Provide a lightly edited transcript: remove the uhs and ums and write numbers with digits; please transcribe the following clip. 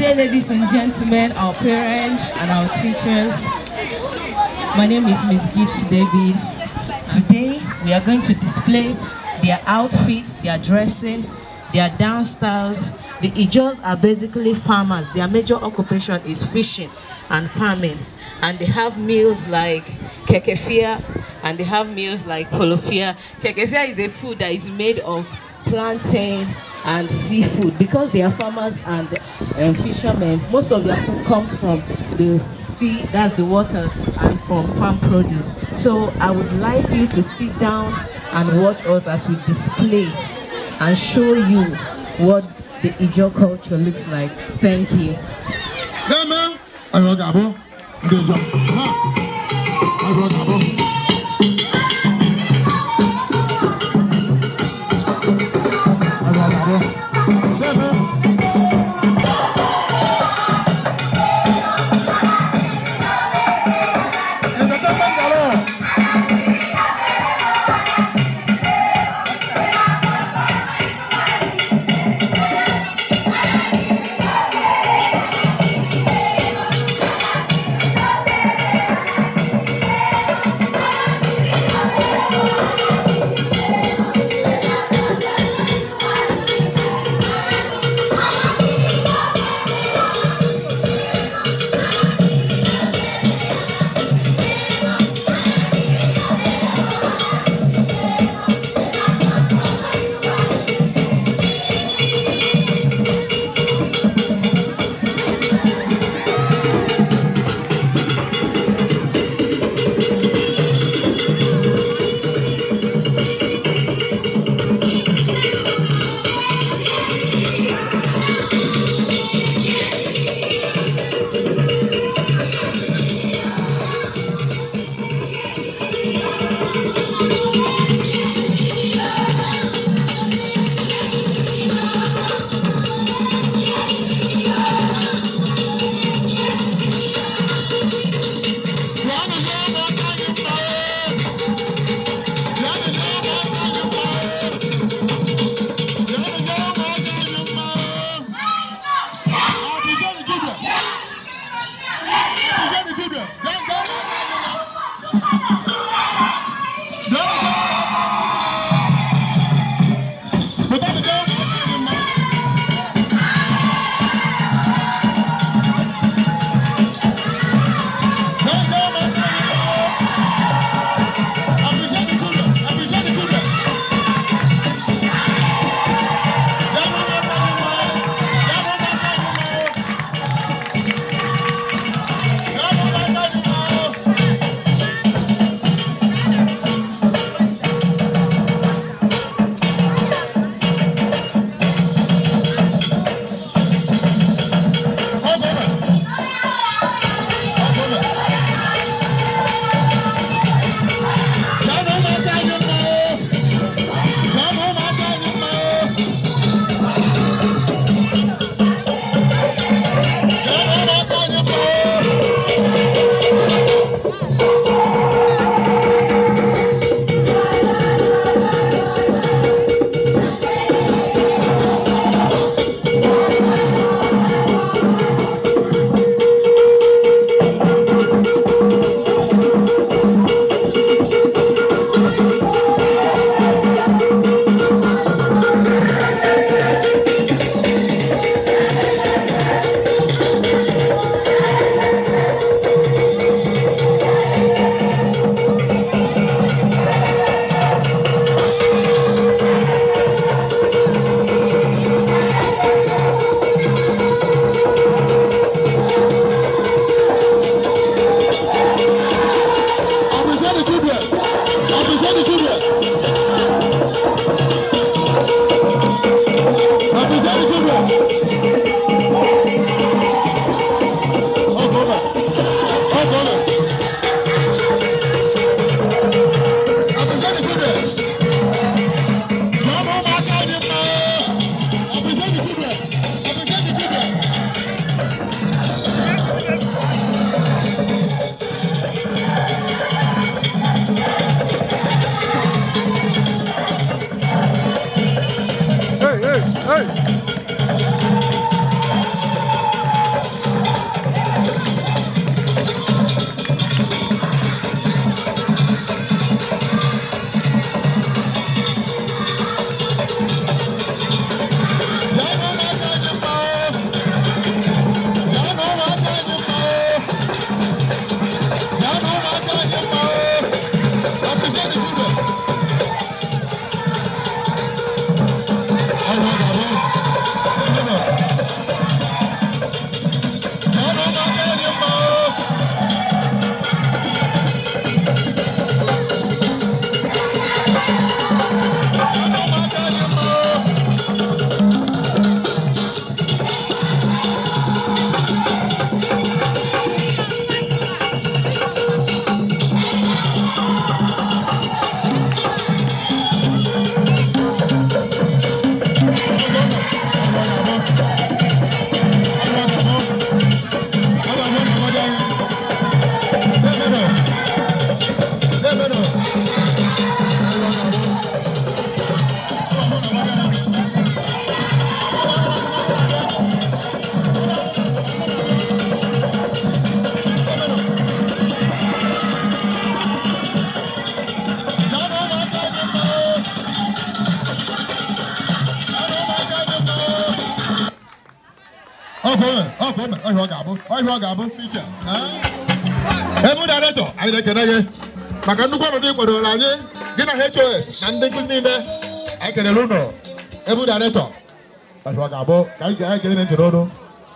Good day, ladies and gentlemen, our parents and our teachers. My name is Miss Gift David. Today, we are going to display their outfits, their dressing, their dance styles. The Ijaws are basically farmers. Their major occupation is fishing and farming. And they have meals like kekefia, and they have meals like polofia. Kekefia is a food that is made of plantain and seafood. Because they are farmers and fishermen, most of their food comes from the sea, that's the water, and from farm produce. So I would like you to sit down and watch us as we display and show you what the Ijaw culture looks like. Thank you. O mere ọhịa ọ ga-abụ, ọhịa ọ ga-abụ. Ebe director, anyị na-ekene gị maka nnukwu ọnọdụ ị kwadoro anyị, gị na HOS na ndị nkụzi niile. Anyị kelere ụnụ. Ebe director, ọhịa ọ ga-abụ ka anyị ga-ekele ntị n'ọnụ.